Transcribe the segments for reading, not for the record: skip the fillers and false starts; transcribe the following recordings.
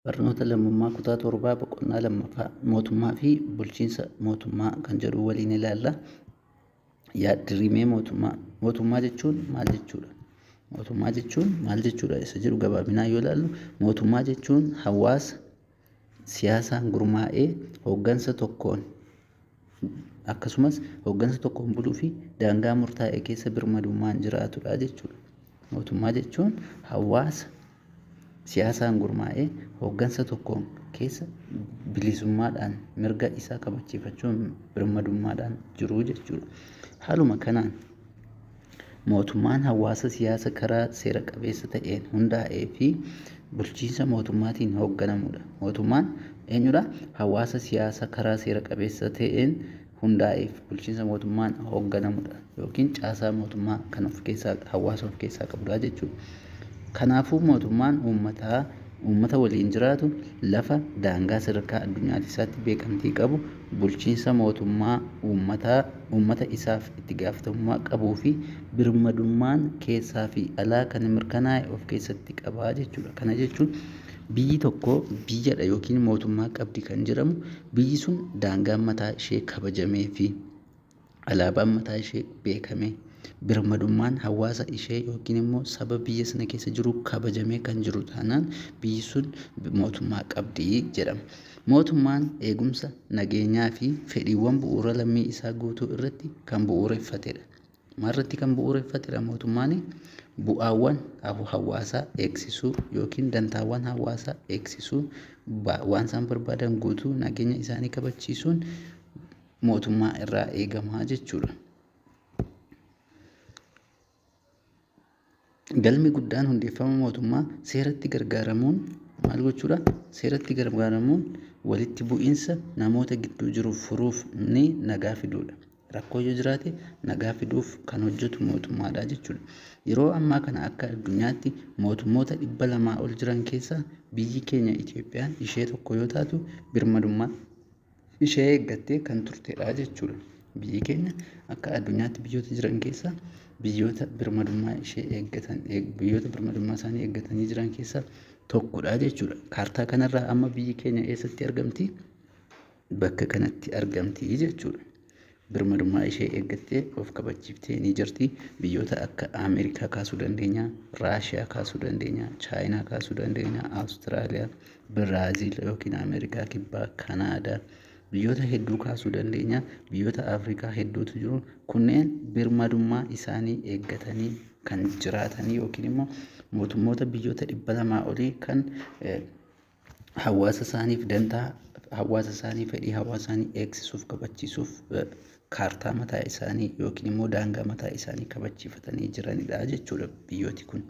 Barnoota lammummaa kutaa torbaa boqonnaa lammaffaa mootummaa fi bulchiinsa mootummaa kan jedhu waliin ilaalla. Yaad-rimee mootummaa. Mootummaa jechuun maal jechuudha? Mootummaa jechuun maal jechuudha isa jedhu gabaabinaan yoo ilaallu, mootummaa jechuun hawaasa siyaasaan gurmaa'ee hooggansa tokkoon, akkasumas hooggansa tokkoon buluu fi daangaa murtaa'e keessa birmadummaan jiraatudha jechuudha. Mootummaa jechuun hawaasa siyaasaan gurmaa'ee hooggansa tokkoon keessa bilisummaadhaan mirga isaa kabachiifachuun birmadummaadhaan jiru jechuudha. Haaluma kanaan mootummaan hawaasa siyaasa karaa seera qabeessa ta'een hundaa'ee fi bulchiinsa mootummaatiin hoogganamudha. Mootummaan eenyudha? Hawaasa siyaasa karaa seera qabeessa ta'een hundaa'eef bulchiinsa mootummaan hoogganamudha, yookiin caasaa mootummaa kan of keessaa hawaasa of keessaa qabudha jechuudha. Kanaafuu mootummaan uummataa uummata waliin jiraatu, lafa daangaa sadarkaa addunyaatti isaatti beekamtii qabu, bulchiinsa mootummaa uummataa uummata isaaf itti gaafatamummaa qabuu fi birmadummaan keessaa fi alaa kan mirkanaa'e of keessatti qabaa jechuudha. Kana jechuun biyyi tokko biyyadha yookiin mootummaa qabdi kan jedhamu biyyi sun daangaan mataa ishee kabajamee fi alaabaan mataa ishee beekamee, birmadummaan hawaasa ishee yookiin immoo saba biyya sana keessa jiru kabajamee kan jiru taanaan biyyi sun mootummaa qabdi jedhama. Mootummaan eegumsa nageenyaa fi fedhiiwwan bu'uura lammii isaa guutuu irratti kan bu'uureffatedha. Maalirratti kan bu'uureffatedha mootummaan? Bu'aawwan hawaasaa eegsisuu yookiin dantaawwan hawaasaa eegsisuu, waan isaan barbaadan guutuu, nageenya isaanii kabachiisuun mootummaa irraa eegamaa jechuudha. Galmi guddaan hundeeffama mootummaa seeratti gargaaramuun maal gochuudha? Seeratti gargaaramuun walitti bu'iinsa namoota gidduu jiru furuuf ni nagaa fiduudha. Rakkoo yoo jiraate nagaa fiduuf kan hojjetu mootummaadha jechuudha. Yeroo ammaa kana akka addunyaatti mootummoota 200 ol jiran keessaa biyyi keenya Itoophiyaan ishee tokko yoo taatu, birmadummaa ishee eeggattee kan turtedha jechuudha. Biyyi keenya akka addunyaatti biyyoota jiran keessaa biyyoota birmadummaa ishee eeggatan, biyyoota birmadummaa isaanii eeggatanii jiran keessaa tokkodha jechuudha. Kaartaa kanarraa amma biyyi keenya eessatti argamti? Bakka kanatti argamti jechuudha. Birmadummaa ishee eeggattee of kabachiiftee ni jirti. Biyyoota akka Ameerikaa kaasuu dandeenya, Raashiyaa kaasuu dandeenya, Chaayinaa kaasuu dandeenya, Awustiraaliyaa, Biraaziil yookiin Ameerikaa Kibbaa, Kanaadaa, biyyoota hedduu kaasuu dandeenya. Biyyoota Afrikaa hedduutu jiru. Kunneen birmadummaa isaanii eeggatanii kan jiraatanii yookiin immoo mootummoota biyyoota 200 olii kan hawaasa isaaniif dantaa hawaasa isaanii, fedhii hawaasa isaanii eegsisuuf kabachiisuuf kaartaa mataa isaanii yookiin immoo daangaa mataa isaanii kabachiifatanii jiranidha jechuudha biyyooti kun.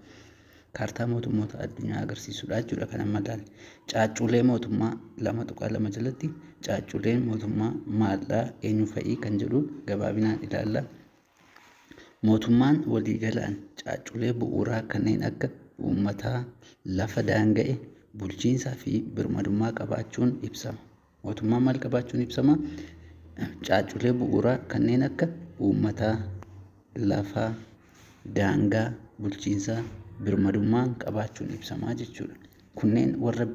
Kaartaa mootummoota addunyaa agarsiisudha jechuudha kan amma ilaalle. Caacculee mootummaa 2.2 jalatti caacculeen mootummaa maaldhaa, eenyu fa'ii kan jedhu gabaabinaan ilaalla. Mootummaan waliigalaan caacculee bu'uuraa kanneen akka uummataa, lafa daanga'e, bulchiinsaa fi birmadummaa qabaachuun ibsama. Mootummaan maal qabaachuun ibsama? Caacculee bu'uuraa kanneen akka uummataa, lafaa, daangaa, bulchiinsaa, birmadummaa qabaachuun ibsamaa jechuudha. Kunneen warra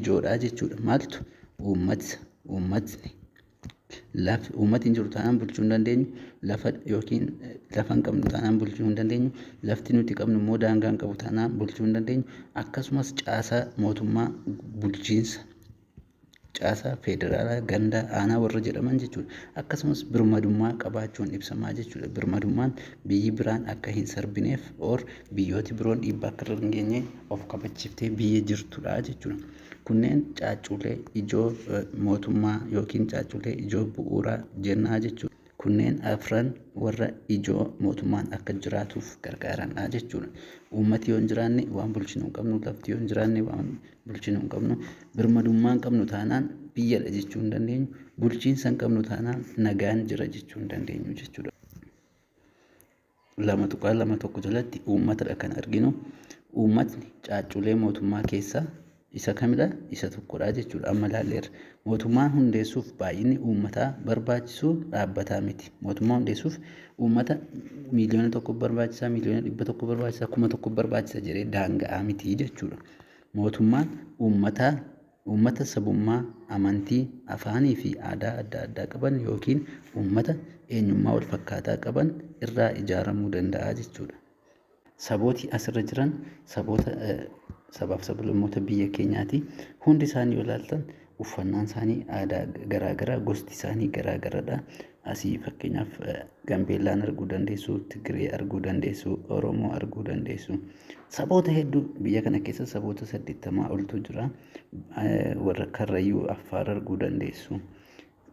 ijoodhaa jechuudha. Maaltu? Uummata, uummatni lafi uummati hin jiru taanaan bulchuu hin dandeenyu, lafa yookiin lafa hin qabnu taanaan bulchuu hin dandeenyu, lafti nuti qabnu immoo daangaa hin qabu taanaan bulchuu hin dandeenyu, akkasumas caasaa mootummaa bulchiinsa caasaa federaalaa, gandaa, aanaa warra jedhaman jechuudha. Akkasumas birmadummaa qabaachuun ibsamaa jechuudha. Birmadummaan biyyi biraan akka hin sarbineef or biyyooti biroon dhiibbaa akka irra hin geenye of kabachiiftee biyya jirtudha jechuudha. Kunneen caacculee ijoo mootummaa yookiin caacculee ijoo bu'uuraa jennaa jechuudha. Kunneen afran warra ijoo mootummaan akka jiraatuuf gargaaranidha jechuudha. Uummati yoo hin jiraanne waan bulchinu hin qabnu, lafti yoo hin jiraanne waan bulchinu hin qabnu, birmadummaa hin qabnu taanaan biyyadha jechuu hin dandeenyu, bulchiinsa hin qabnu taanaan nagaan jira jechuu hin dandeenyu jechuudha. 2.21 jalatti uummatadha kan arginu. Uummatni caacculee mootummaa keessaa isa kamidha? Isa tokkodha jechuudha. Amma ilaalleerra. Mootummaan hundeessuuf baay'inni uummataa barbaachisu dhaabbataa miti. Mootummaa hundeessuuf uummata 1,000,000 barbaachisaa, 100,000,000 barbaachisaa, 1,000 barbaachisa jedhee daanga'aa miti jechuudha. Mootummaan uummata sabummaa, amantii, afaanii fi aadaa adda addaa qaban yookiin uummata eenyummaa wal fakkaataa qaban irraa ijaaramuu danda'a jechuudha. Sabooti asirra jiran saboota sabaaf sablammoota biyya keenyaati. Hundi isaanii yoo ilaaltan uffannaan isaanii aadaa garaagaraa, gosti isaanii garaagaradha. Asii fakkeenyaaf Gambeellaan arguu dandeessu, Tigiree arguu dandeessu, Oromoo arguu dandeessu. Saboota hedduu biyya kana keessa saboota 80 oltu jira. Warra Karrayyuu, Affaar arguu dandeessu.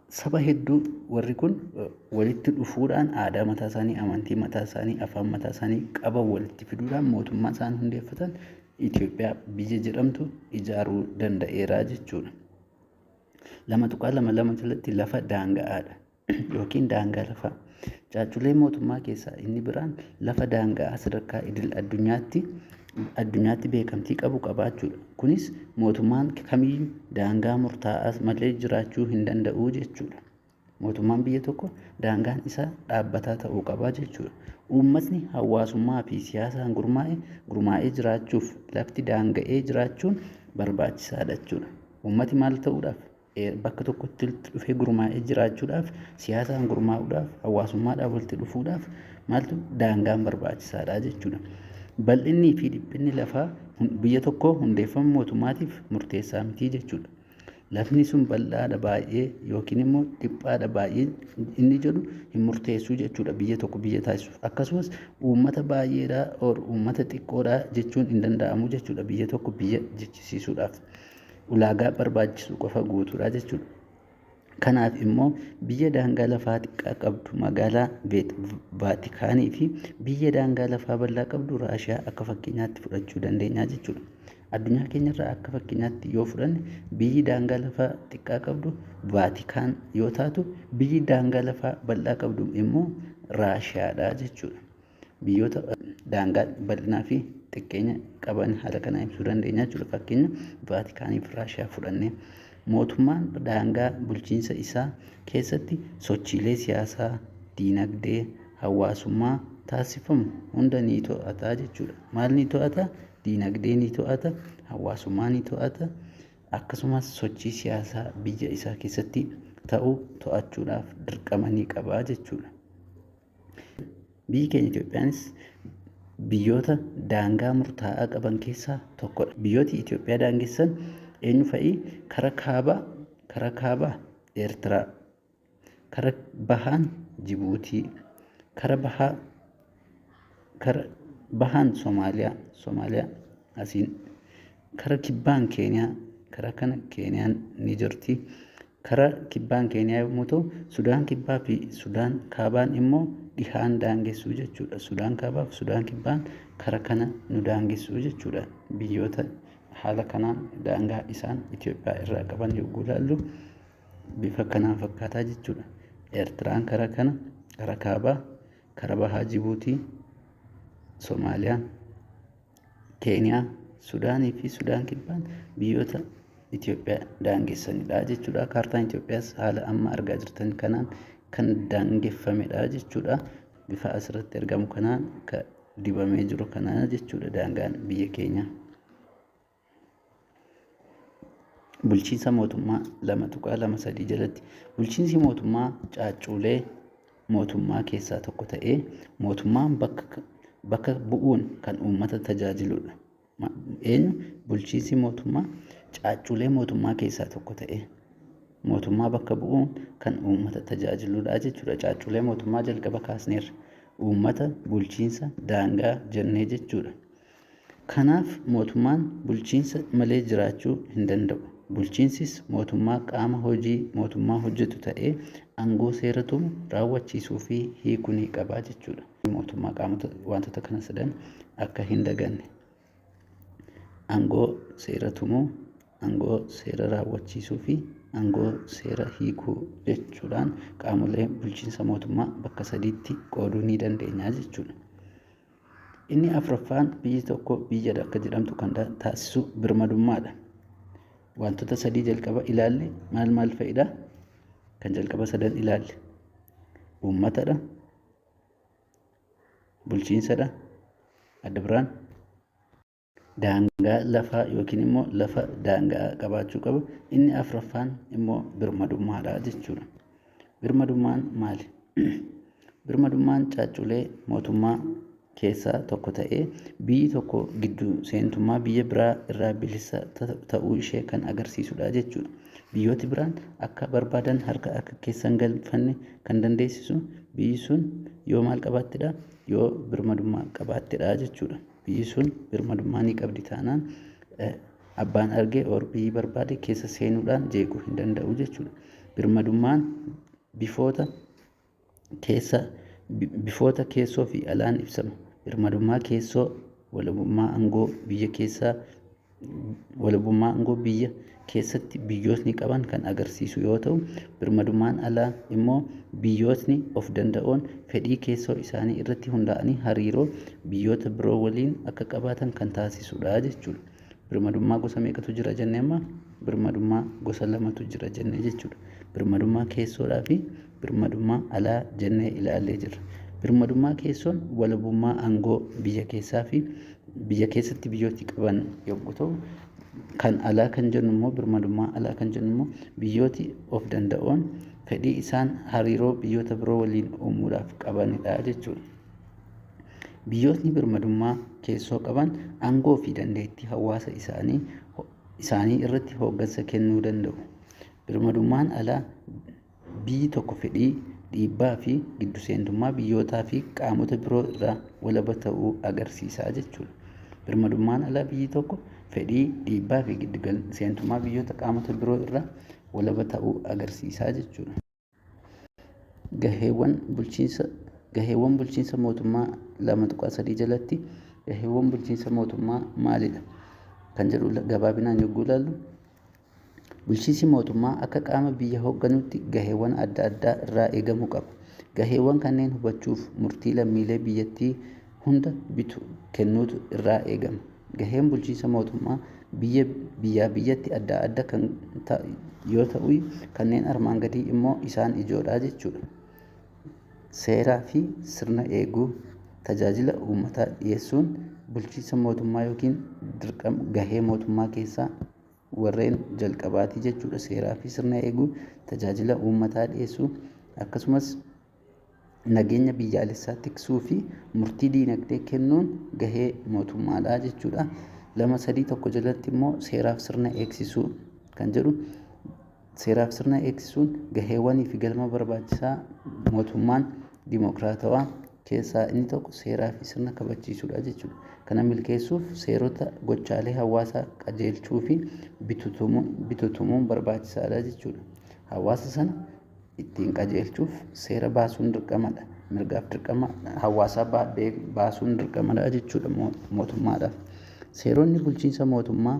Saba hedduu warri kun walitti dhufuudhaan aadaa mataa isaanii, amantii mataa isaanii, afaan mataa isaanii qaban walitti fiduudhaan mootummaa isaan hundeeffatan Itoophiyaa biyya jedhamtu ijaaruu danda'eera jechuudha. 2.22 jalatti lafa daanga'aadha yookiin daangaa lafaa. Caacculee mootummaa keessaa inni biraan lafa daanga'aa sadarkaa idil addunyaatti beekamtii qabu qabaachuudha. Kunis mootummaan kamiyyuu daangaa murtaa'aa malee jiraachuu hin danda'u jechuudha. Mootummaan biyya tokko daangaan isaa dhaabbataa ta'uu qaba jechuudha. Uummatni hawaasummaa fi siyaasaan gurmaa'ee jiraachuuf lafti daanga'ee jiraachuun barbaachisaadha jechuudha. Uummati maal ta'uudhaaf? Bakka tokkotti dhufee gurmaa'ee jiraachuudhaaf, siyaasaan gurmaa'uudhaaf, hawaasummaadhaaf walitti dhufuudhaaf maaltu daangaan barbaachisaadha jechuudha. Bal'innii fi dhiphinni lafaa biyya tokkoo hundeeffama mootummaatiif murteessaa miti jechuudha. Lafni sun bal'aadha baay'ee yookiin immoo dhiphaadha baay'ee inni jedhu hin murteessuu jechuudha biyya tokko biyya taasisuuf. Akkasumas uummata baay'eedha or uummata xiqqoodha jechuun hin danda'amu jechuudha biyya tokko biyya jechisiisuudhaaf. Ulaagaa barbaachisu qofa guutuudha jechuudha. Kanaaf immoo biyya daangaa lafaa xiqqaa qabdu magaalaa Vaatikaanii fi biyya daangaa lafaa bal'aa qabdu Raashiyaa akka fakkeenyaatti fudhachuu dandeenya jechuudha. Addunyaa keenyarraa akka fakkeenyaatti yoo fudhanne biyyi daangaa lafaa xiqqaa qabdu Vaatikaan yoo taatu, biyyi daangaa lafaa bal'aa qabdu immoo Raashiyaadha jechuudha. Biyyoota daangaa bal'inaa fi xiqqeenya qaban haala kanaan ibsuu dandeenya jechuudha. Fakkeenya Vaatikaanii fi Raashiyaa fudhannee mootummaan daangaa bulchiinsa isaa keessatti sochiilee siyaasaa, diinagdee, hawaasummaa taasifamu hunda ni to'ata jechuudha. Maal ni to'ata? Diinagdee ni to'ata, hawaasummaa ni to'ata, akkasumas sochii siyaasaa biyya isaa keessatti ta'u to'achuudhaaf dirqama ni qaba jechuudha. Biyyi keenya Itoophiyaanis biyyoota daangaa murtaa'aa qaban keessaa tokkodha. Biyyooti Itoophiyaa daangessan eenyu fa'i? Kara kaabaa Eertiraa, kara bahaan Jibuutii, kara bahaan Somaaliyaa asiin, kara kibbaan Keeniyaa, kara kana Keeniyaan ni jirti. Kara kibbaan Keeniyaa yommuu ta'u, Sudaan kibbaa fi Sudaan kaabaan immoo dhihaan daangessuu jechuudha. Sudaan kaabaa fi Sudaan kibbaan kara kana nu daangessuu jechuudha. Biyyoota haala kanaan daangaa isaan Itoophiyaa irraa qaban yogguu ilaallu bifa kanaan fakkaataa jechuudha. Eertiraan kara kana, kara kaabaa, kara bahaa Jibuutii, Somaaliyaa, Keeniyaa, Sudaanii fi Sudaan kibbaan biyyoota Itoophiyaa daangessanidha jechuudha. Kaartaan Itoophiyaas haala amma argaa jirtan kanaan kan daangeffamedha jechuudha. Bifa asirratti argamu kanaan kan dibamee jiru kanaa jechuudha daangaan biyya keenyaa. Bulchiinsa mootummaa 2.23 jalatti bulchiinsi mootummaa caacculee mootummaa keessaa tokko ta'ee mootummaan bakka bu'uun kan uummata tajaajiludha. Eenyu? Bulchiinsi mootummaa caacculee mootummaa keessaa tokko ta'ee mootummaa bakka bu'uun kan uummata tajaajiludha jechuudha. Caacculee mootummaa jalqaba kaasneerra. Uummata, bulchiinsa, daangaa jennee jechuudha. Kanaaf mootummaan bulchiinsa malee jiraachuu hin danda'u. Bulchiinsis mootummaa qaama hojii mootummaa hojjetu ta'ee aangoo seera tumu raawwachiisuu fi hiikuu ni qaba jechuudha. Mootummaa qaamota wantoota kana sadan akka hin daganne. Aangoo seera tumuu, aangoo seera raawwachiisuu fi aangoo seera hiikuu jechuudhaan qaamolee bulchiinsa mootummaa bakka sadiitti qooduu ni dandeenya jechuudha. Inni afuraffaan biyyi tokko biyya akka jedhamtu kan taasisu birmadummaadha. Wantoota sadii jalqaba ilaalle maal maal fa'idha? Kan jalqaba sadan ilaalle uummatadha, bulchiinsadha, adda biraan Daangaa lafaa yookiin immoo lafa daangaa qabaachuu qaba. Inni afuraffaan immoo birmadummaadha jechuudha. Birmadummaan maali? Birmadummaan caacculee mootummaa keessaa tokko ta'ee biyyi tokko gidduu seentummaa biyya biraa irraa bilisa ta'uu ishee kan agarsiisudha jechuudha. Biyyooti biraan akka barbaadan harka akka keessa hin galfanne kan dandeessisu biyyi sun yoo maal qabaattedha? Yoo birmadummaa qabaattedha jechuudha. Biyyi sun birmadummaa ni qabdi taanaan abbaan argee or biyyi barbaade keessa seenuudhaan jeequu hin danda'u jechuudha. Birmadummaan bifoota keessa bifoota keessoo fi alaan ibsama. Birmadummaa keessoo walabummaa aangoo biyya keessaa walabummaa aangoo biyya keessatti biyyootni qaban kan agarsiisu yoo ta'u, birmadummaan alaa immoo biyyootni of danda'oon fedhii keessoo isaanii irratti hundaa'anii hariiroo biyyoota biroo waliin akka qabaatan kan taasisudha jechuudha. Birmadummaa gosa meeqatu jira jennee amma? Birmadummaa gosa lamatu jira jennee jechuudha. Birmadummaa keessoodhaa fi birmadummaa alaa jennee ilaallee jirra. Birmadummaa keessoon walabummaa aangoo biyya keessaa fi biyya keessatti biyyooti qaban yogguu ta'u, kan alaa kan jennu immoo birmadummaa alaa kan jennu immoo biyyooti of danda'oon fedhii isaan hariiroo biyyoota biroo waliin uumuudhaaf qabanidha jechuudha. Biyyootni birmadummaa keessoo qaban aangoo fi dandeettii hawaasa isaanii irratti hooggansa kennuu danda'u. Birmadummaan alaa biyyi tokko fedhii, dhiibbaa fi giddu seentummaa biyyootaa fi qaamota biroo irraa walaba ta'uu agarsiisa jechuudha. Birmadummaan alaa biyyi tokko fedhii, dhiibbaa fi giddu seentummaa biyyoota qaamota biroo irraa walaba ta'uu agarsiisa jechuudha. Gaheewwan bulchiinsa mootummaa 2.3 jalatti gaheewwan bulchiinsa mootummaa maalidha kan jedhu gabaabinaan yogguu ilaallu, bulchiinsi mootummaa akka qaama biyya hoogganuutti gaheewwan adda addaa irraa eegamuu qaba. Gaheewwan kanneen hubachuuf murtii lammiilee biyyattii hunda bitu kennuutu irraa eegama. Gaheen bulchiinsa mootummaa biyya biyyaa biyyatti adda adda kan yoo ta'u, kanneen armaan gadii immoo isaan ijoodha jechuudha. Seeraa fi sirna eeguu, tajaajila uummataa dhiyeessuun bulchiinsa mootummaa yookiin dirqama gahee mootummaa keessaa warreen jalqabaati jechuudha. Seeraa fi sirna eeguu, tajaajila uummataa dhiyeessuu, akkasumas nageenya biyyaalessaa tiksuu fi murtii diinagdee kennuun gahee mootummaadha jechuudha. 2.3.1 jalatti immoo seeraaf sirna eegsisuu kan jedhu, seeraaf sirna eegsisuun gaheewwanii fi galma barbaachisaa mootummaan dimokiraatawaa keessaa inni tokko seeraa fi sirna kabachiisuudha jechuudha. Kana milkeessuuf seerota gochaalee hawaasaa qajeelchuu fi bitutumuun barbaachisaadha jechuudha. Hawaasa sana ittiin qajeelchuuf seera baasuun dirqamadha. Mirgaaf dirqama hawaasaa baasuun dirqamadha jechuudha mootummaadhaaf. Seeronni bulchiinsa mootummaa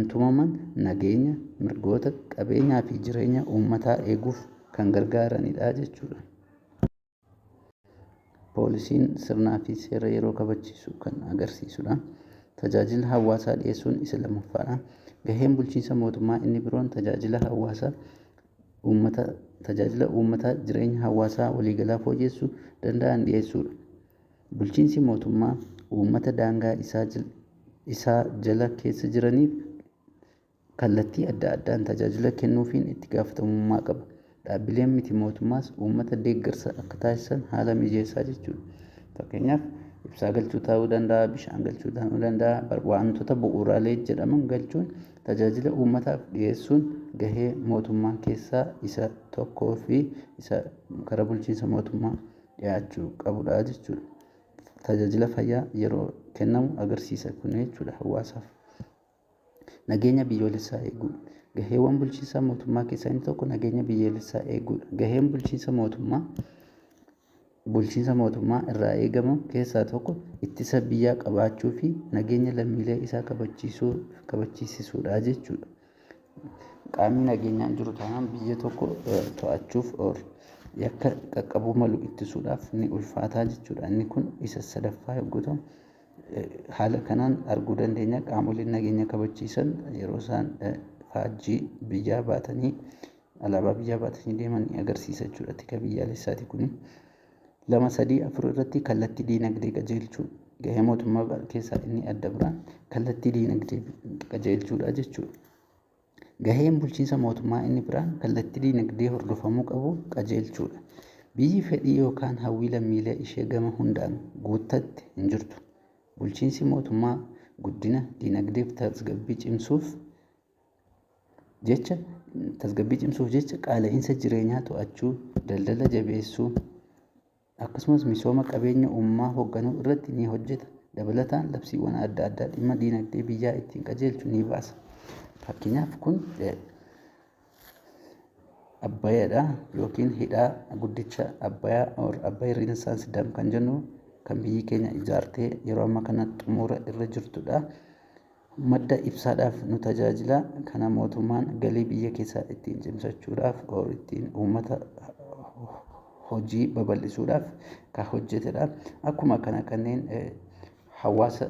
tumaman nageenya, mirgoota, qabeenyaa fi jireenya uummataa eeguuf kan gargaaranidha jechuudha. Poolisiin sirnaa fi seera yeroo kabachiisu kan agarsiisudha. Tajaajila hawaasaa dhiyeessuun isa lammaffaadha. Gaheen bulchiinsa mootummaa inni biroon tajaajila hawaasaa uummata tajaajila uummataa jireenya hawaasaa waliigalaa fooyyessuu danda'an dhiyeessuudha. Bulchiinsi mootummaa uummata daangaa isaa jala keessa jiraniif kallattii adda addaan tajaajila kennuufiin itti gaafatamummaa qaba. Dhaabbileen miti mootummaas uummata deeggarsa akka taasisan haala mijeessaa jechuudha. Fakkeenyaaf, ibsaa galchuu ta'uu danda'a, bishaan galchuu ta'uu danda'a, wantoota bu'uuraalee jedhaman galchuun tajaajila uummataaf dhiyeessuun gahee mootummaa keessaa isa tokkoo fi isa karaa bulchiinsa mootummaa dhiyaachuu qabudha jechuudha. Tajaajila fayyaa yeroo kennamu agarsiisa kun jechuudha hawaasaaf. Nageenya biyyoolessaa eeguu. Gaheewwan bulchiinsa mootummaa keessaa inni tokko nageenya biyyoolessaa eeguudha. Gaheen bulchiinsa mootummaa irraa eegamu keessaa tokko ittisa biyyaa qabaachuu fi nageenya lammiilee isaa kabachiisuu kabachiisisuudha jechuudha. Qaamni nageenyaan jiru taanaan biyya tokko to'achuuf or yakka qaqqabuu malu ittisuudhaaf ni ulfaataa jechuudha. Inni kun isa sadaffaa yogguu ta'u, haala kanaan arguu dandeenya, qaamoleen nageenya kabachiisan yeroo isaan faajjii biyyaa baatanii, alaabaa biyyaa baatanii deeman ni agarsiisa jechuudha. Tika biyyaalessaati kuni. 2.3.4 irratti kallattii diinagdee qajeelchuu. Gahee mootummaa keessaa inni adda biraan kallattii diinagdee qajeelchuudha jechuudha. Gaheen bulchiinsa mootummaa inni biraan kallattii diinagdee hordofamuu qabu qajeelchuudha. Biyyi fedhii yookaan hawwii lammiilee ishee gama hundaan guuttatte hin jirtu. Bulchiinsi mootummaa guddina diinagdeef tasgabbii cimsuuf jecha qaala'insa jireenyaa to'achuu, daldala jabeessuu, akkasumas misooma qabeenya uumamaa hoogganuu irratti ni hojjeta. Dabalataan, labsiiwwan adda addaa dhimma diinagdee biyyaa ittiin qajeelchu ni baasa. Fakkeenyaaf, kun Abbayyaadha yookiin hidhaa guddicha Abbayyaa or Abbay Renaissance Dam kan jennu, kan biyyi keenya ijaartee yeroo ammaa kana xumura irra jirtudha. Madda ibsaadhaaf nu tajaajila. Kana mootummaan galii biyya keessaa ittiin cimsachuudhaaf or ittiin uummata hojii babal'isuudhaaf kan hojjetedha. Akkuma kana kanneen hawaasa,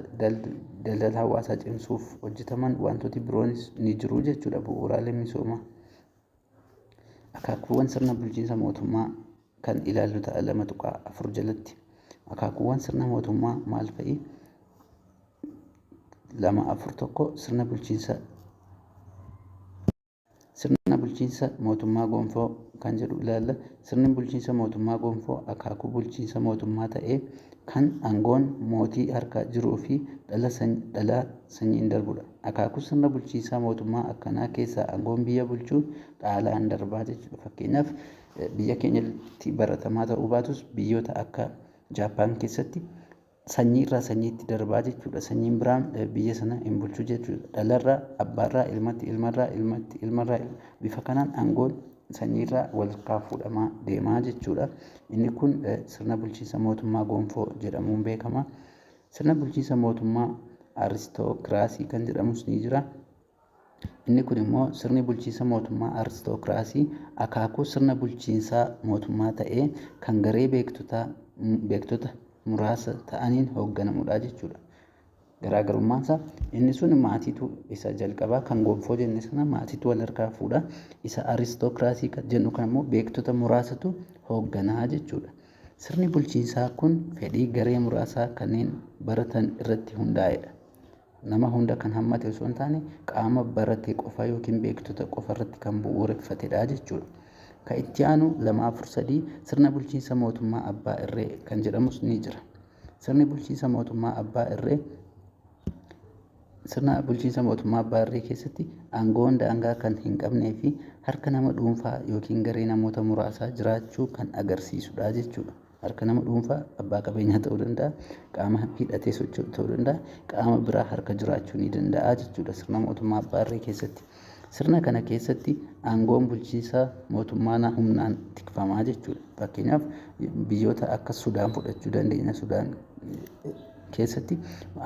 daldala hawaasaa cimsuuf hojjetaman wantooti biroonis ni jiru jechuudha, bu'uuraalee misoomaa. Akaakuuwwan sirna bulchiinsa mootummaa kan ilaallu ta'a 2.4 jalatti. Akaakuuwwan sirna mootummaa maal fa'i? 2.4.1 Sirna bulchiinsa mootummaa gonfoo kan jedhu ilaalla. Sirni bulchiinsa mootummaa gonfoo akaakuu bulchiinsa mootummaa ta'ee kan aangoon mootii harka jiruu fi dhala sanyiin darbudha. Akaakuu sirna bulchiinsa mootummaa akkanaa keessaa aangoon biyya bulchuu dhaalaan darbaa jechuudha. Fakkeenyaaf, biyya keenyatti baratamaa ta'uu baatus, biyyoota akka Jaappaan keessatti sanyii irraa sanyiitti darbaa jechuudha. Sanyiin biraan biyya sana hin bulchu jechuudha. Dhalarraa abbaarraa ilmatti, ilmarraa ilmatti, ilmarraa bifa kanaan aangoon sanyiirraa walharkaa fuudhamaa deemaa jechuudha. Inni kun sirna bulchiinsa mootummaa gonfoo jedhamuun beekama. Sirna bulchiinsa mootummaa aristookiraasii kan jedhamus ni jira. Inni kun immoo, sirni bulchiinsa mootummaa aristookiraasii akaakuu sirna bulchiinsaa mootummaa ta'ee kan garee beektota muraasa ta'aniin hoogganamudha jechuudha. Garaagarummaan isaa, inni sun maatiitu, isa jalqabaa kan gonfoo jenne sana maatiitu wal harkaa fuudha. Isa aristookiraasii kan jennu kan immoo beektota muraasatu hoogganaa jechuudha. Sirni bulchiinsaa kun fedhii garee muraasaa kanneen baratan irratti hundaa'edha. Nama hunda kan hammate osoo hin taane, qaama barate qofa yookiin beektota qofa irratti kan bu'uureffatedha jechuudha. Kan itti aanu 2.4.3 sirna bulchiinsa mootummaa abbaa irree kan jedhamus ni jira. Sirna bulchiinsa mootummaa abbaa irree keessatti aangoon daangaa kan hin qabnee fi harka nama dhuunfaa yookiin garee namoota muraasaa jiraachuu kan agarsiisudha jechuudha. Harka nama dhuunfaa, abbaa qabeenyaa ta'uu danda'a, qaama hidhatee socho'u ta'uu danda'a, qaama biraa harka jiraachuu ni danda'a jechuudha sirna mootummaa abbaa irree keessatti. Sirna kana keessatti aangoon bulchiinsa mootummaa humnaan tikfamaa jechuudha. Fakkeenyaaf, biyyoota akka Sudaan fudhachuu dandeenya. Sudaan keessatti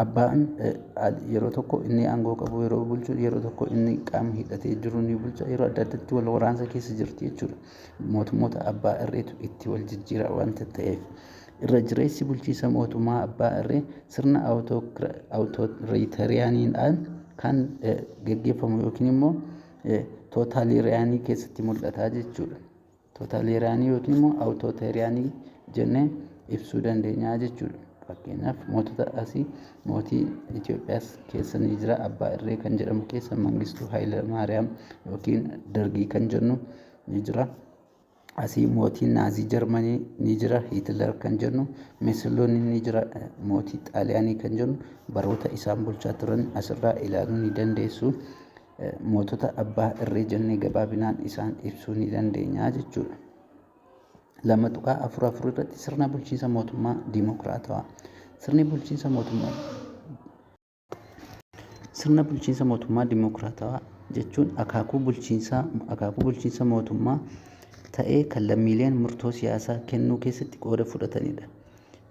abbaan yeroo tokko inni aangoo qabu yeroo bulchu, yeroo tokko inni qaama hidhatee jiru ni bulcha, yeroo adda addaatti wal waraansa keessa jirti jechuudha. Mootummoota abbaa irreetu itti wal jijjiira waanta ta'eef. Irra jireessi bulchiinsa mootummaa abbaa irree sirna awutoritariyaaniidhaan kan geggeeffamu yookiin immoo tootaaliiriyaanii keessatti mul'ata jechuudha. Tootaaliiriyaanii yookiin immoo awutoritariyaanii jennee ibsuu dandeenya jechuudha. Fakkeenyaaf, mootota asii, mootii Itoophiyaas keessa ni jira. Abbaa irree kan jedhamu keessa Mangistuu Haayilamaariyaam yookiin Dargii kan jennu ni jira. Asii mootiin Naazii Jarmanii ni jira, Hiitler kan jennu, Meesoloonii ni jira, mootii Xaaliyaanii kan jennu, baroota isaan bulchaa turan asirraa ilaaluu ni dandeessu. Mootota abbaa irree jennee gabaabinaan isaan ibsuu ni dandeenya jechuudha. 2.44 irratti sirna bulchiinsa mootummaa diimokiraatawaa. Sirna bulchiinsa mootummaa diimokiraatawaa jechuun akaakuu bulchiinsa mootummaa ta'ee kan lammiileen murtoo siyaasaa kennuu keessatti qooda fudhatanidha.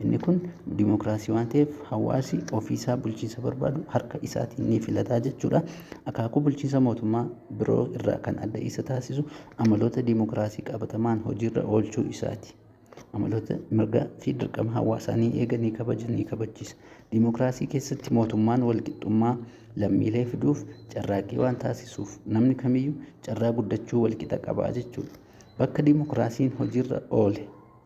Inni kun diimokiraasii waan ta'eef, hawaasi ofiisaa bulchiinsa barbaadu harka isaatiin ni filataa jechuudha. Akaakuu bulchiinsa mootummaa biroo irraa kan adda isa taasisu amaloota diimokiraasii qabatamaan hojiirra oolchuu isaati. Amaloota mirgaa fi dirqama hawaasaa ni eega, ni kabaja, ni kabachiisa. Diimokiraasii keessatti mootummaan walqixxummaa lammiilee fiduuf carraaqqii waan taasisuuf, namni kamiyyuu carraa guddachuu walqixa qabaa jechuudha. Bakka diimokiraasiin hojiirra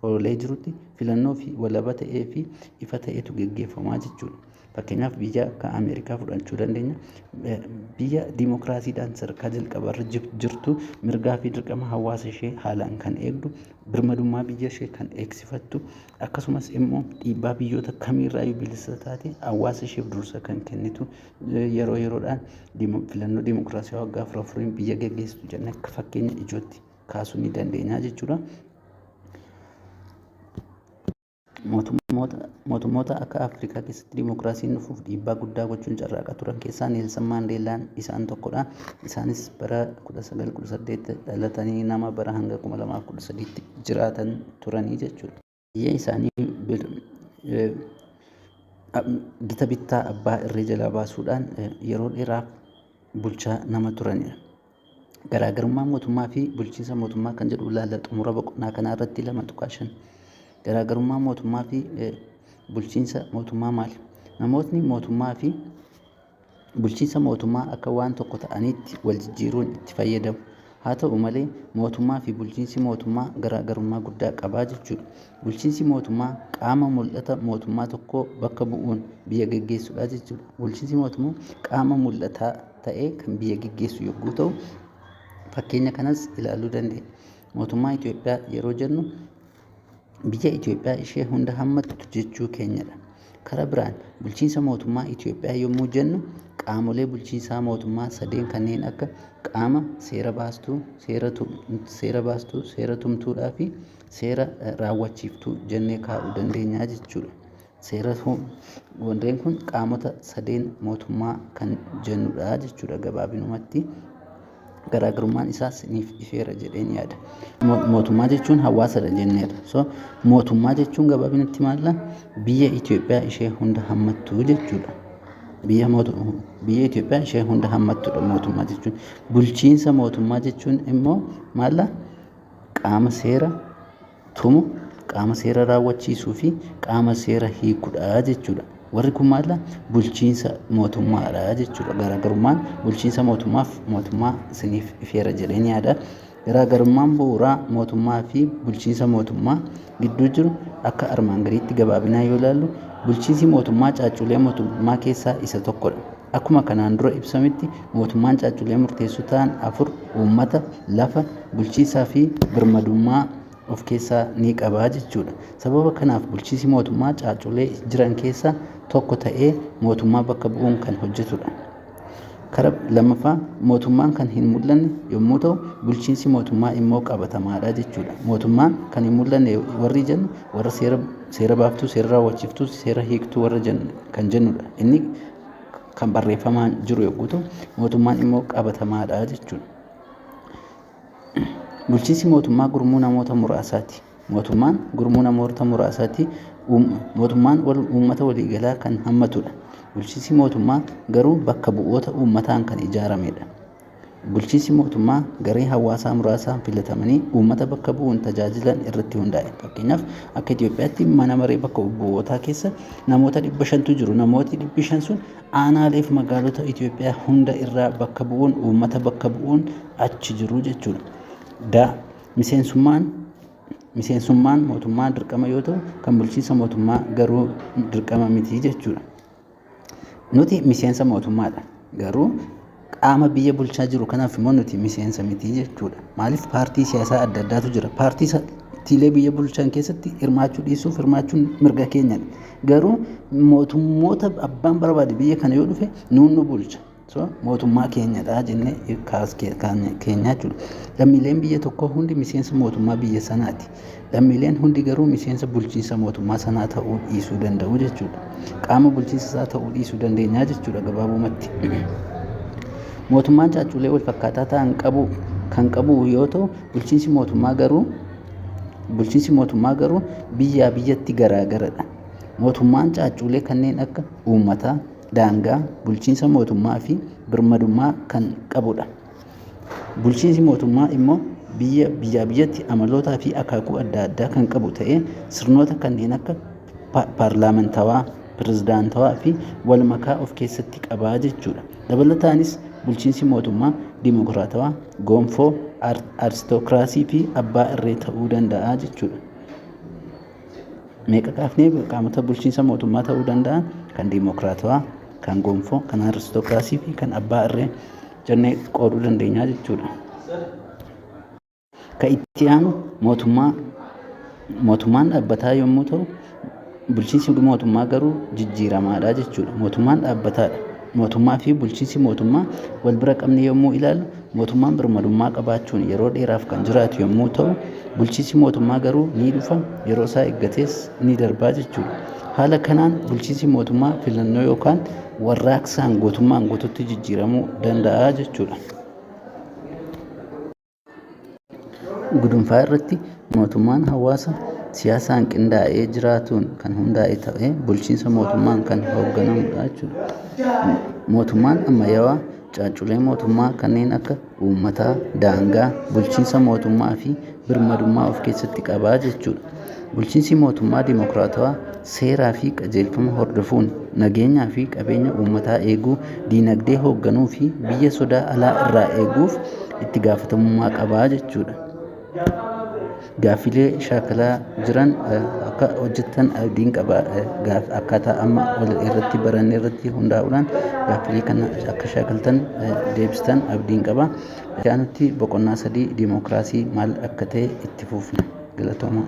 oolee jirutti filannoo fi walaba ta'ee fi ifa ta'etu geggeeffamaa jechuudha. Fakkeenyaaf biyya akka Ameerikaa fudhachuu dandeenya. Biyya diimokiraasiidhaan sadarkaa jalqabaarra jirtu, mirgaa fi dirqama hawaasa ishee haalaan kan eegdu, birmadummaa biyya ishee kan eegsifattu, akkasumas immoo dhiibbaa biyyoota kamiirraayyuu bilisa taate, hawaasa isheef dursa kan kennitu, yeroo yeroodhaan filannoo diimokiraasii waggaa afur afuriin biyya geggeessitu jennee akka fakkeenya ijootti kaasuu ni dandeenya jechuudha. Mootummoota akka Afrikaa keessatti diimokiraasiin dhufuuf dhiibbaa guddaa gochuun carraaqaa turan keessaa Neelsan Maandeellaan isaan tokkodha. Isaanis bara 1918 dhalatanii nama bara hanga 2013tti jiraatan turanii jechuudha. Biyya isaanii gita bittaa abbaa irree jalaa baasuudhaan yeroo dheeraaf bulchaa nama turanidha. Garaagarummaa mootummaa fi bulchiinsa mootummaa kan jedhu ilaalla xumura boqonnaa kanaa irratti 2.5. Garaagarummaa mootummaa fi bulchiinsa mootummaa maali? Namootni mootummaa fi bulchiinsa mootummaa akka waan tokko ta'aniitti wal jijjiiruun itti fayyadamu. Haa ta'u malee, mootummaa fi bulchiinsi mootummaa garaagarummaa guddaa qabaa jechuudha. Bulchiinsi mootummaa qaama mul'ata mootummaa tokkoo bakka bu'uun biyya geggeessudha jechuudha. Bulchiinsi mootummaa qaama mul'ataa ta'ee kan biyya geggeessu yogguu ta'u, fakkeenya kanas ilaaluu dandeenya. Mootummaa Itoophiyaa yeroo jennu biyya Itoophiyaa ishee hunda hammattu jechuu keenyadha. Karaa biraan bulchiinsa mootummaa Itoophiyaa yommuu jennu qaamolee bulchiinsaa mootummaa sadeen kanneen akka qaama seera baastuu, seera baastuu, seera tumtuudhaa fi seera raawwachiiftuu jennee kaa'uu dandeenya jechuudha. Seera warreen kun qaamota sadeen mootummaa kan jennudha jechuudha gabaabinumatti. Garaagarummaan isaas isiniif ifeera jedheen yaada. Mootummaa jechuun hawaasadha jenneerra. So mootummaa jechuun gabaabinatti maalla? Biyya Itoophiyaa ishee hunda hammattu jechuudha. Biyya biyya Itoophiyaa ishee hunda hammattudha mootummaa jechuun. Bulchiinsa mootummaa jechuun immoo maalla? Qaama seera tumu, qaama seera raawwachiisuu fi qaama seera hiikudha jechuudha. Warri kun maalla? Bulchiinsa mootummaadha jechuudha. Garaagarummaan bulchiinsa mootummaaf mootummaa isiniif ifeera jedheen yaada. Garaagarummaan bu'uuraa mootummaa fi bulchiinsa mootummaa gidduu jiru akka armaan gadiitti gabaabinaan yoo ilaallu, bulchiinsi mootummaa caacculee mootummaa keessaa isa tokkodha. Akkuma kanaan dura ibsametti mootummaan caacculee murteessoo ta'an afur, uummata, lafa, bulchiinsaa fi birmadummaa of keessaa ni qabaa jechuudha. Sababa kanaaf bulchiinsi mootummaa caacculee jiran keessaa tokko ta'ee mootummaa bakka bu'uun kan hojjetudha. Karaa lammaffaa mootummaan kan hin mul'anne yommuu ta'u, bulchiinsi mootummaa immoo qabatamaadha jechuudha. Mootummaan kan hin mul'anne warri jennu warra seera baaftuu, seera raawwachiiftuu, seera hiiktuu warra jennu kan jennudha. Inni kan barreeffamaan jiru yogguu ta'u, mootummaan immoo qabatamaadha jechuudha. Bulchiinsi mootummaa gurmuu namoota muraasaati. Mootummaan gurmuu namoota muraasaati. Mootummaan uummata waliigalaa kan hammatudha. Bulchiinsi mootummaa garuu bakka bu'oota uummataan kan ijaaramedha. Bulchiinsi mootummaa garee hawaasaa muraasaan filatamanii uummata bakka bu'uun tajaajilan irratti hundaa'e. Fakkeenyaaf akka Itoophiyaatti mana maree bakka bu'ootaa keessa namoota 500tu jiru. Namooti 500 sun aanaalee fi magaalota Itoophiyaa hunda irraa bakka bu'uun uummata bakka bu'uun achi jiru jechuudha. Da miseensummaan mootummaa dirqama yoo ta'u, kan bulchiinsa mootummaa garuu dirqama miti jechuudha. Nuti miseensa mootummaadha. Garuu qaama biyya bulchaa jiru kanaaf immoo nuti miseensa miti jechuudha. Maaliif? Paartii siyaasaa adda addaatu jira. Paartiilee biyya bulchan keessatti hirmaachuu dhiisuuf hirmaachuun mirga keenyadha. Garuu mootummoota abbaan barbaade biyya kana yoo dhufe nuun nu bulcha. So mootummaa keenyadha jennee keenya jechuudha. Lammiileen biyya tokkoo hundi miseensa mootummaa biyya sanaati. Lammiileen hundi garuu miseensa bulchiinsa mootummaa sanaa ta'uu dhiisuu danda'u jechuudha. Qaama bulchiinsa isaa ta'uu dhiisuu dandeenya jechuudha gabaabumatti. Mootummaan caacculee wal fakkaataa ta'an qabu kan qabu yoo ta'u, bulchiinsi mootummaa garuu biyyaa biyyatti garaagaradha. Mootummaan caacculee kanneen akka uummataa, daangaa, bulchiinsa mootummaa fi birmadummaa kan qabudha. Bulchiinsi mootummaa immoo biyya biyyaa biyyatti amalootaa fi akaakuu adda addaa kan qabu ta'ee, sirnoota kanneen akka paarlaamentawaa, pirezidaantawaa fi wal makaa of keessatti qabaa jechuudha. Dabalataanis bulchiinsi mootummaa dimokiraatawaa, gonfoo, aristokiraasii fi abbaa irree ta'uu danda'a jechuudha. Meeqa kaafnee qaamota bulchiinsa mootummaa ta'uu danda'an? Kan diimokiraatawaa, kan gonfoo, kan aristokiraasii fi kan abbaa irree jennee qooduu dandeenya jechuudha. Kan itti aanu mootummaan dhaabbataa yommuu ta'u, bulchiinsi mootummaa garuu jijjiiramaadha jechuudha. Mootummaan dhaabbataadha. Mootummaa fi bulchiinsi mootummaa wal bira qabne yommuu ilaallu, mootummaan birmadummaa qabaachuun yeroo dheeraaf kan jiraatu yommuu ta'u, bulchiinsi mootummaa garuu ni dhufa, yeroo isaa eeggatees ni darbaa jechuudha. Haala kanaan bulchiinsi mootummaa filannoo yookaan warraaqsaan guutummaan guututti jijjiiramuu danda'a jechuudha. Gudunfaa irratti mootummaan hawaasa siyaasaan qindaa'ee jiraatuun kan hundaa'e ta'ee bulchiinsa mootummaan kan hoogganamudha jechuudha. Mootummaan ammayyaawaa caacculee mootummaa kanneen akka uummataa, daangaa, bulchiinsa mootummaa fi birmadummaa of keessatti qabaa jechuudha. Bulchiinsi mootummaa dimokiraatawaa seeraa fi qajeelfama hordofuun nageenyaa fi qabeenya uummataa eeguu, diinagdee hoogganuu fi biyya sodaa alaa irraa eeguuf itti gaafatamummaa qabaa jechuudha. Gaaffilee shaakalaa jiran akka hojjettan abdiin qaba. Akkaataa amma wal irratti baranne irratti hundaa'uudhaan gaaffilee kana akka shaakaltan deebistan abdiin qaba. Itti aanutti boqonnaa 3 diimokiraasii maal akka ta'e itti fufna. Galatoomaa.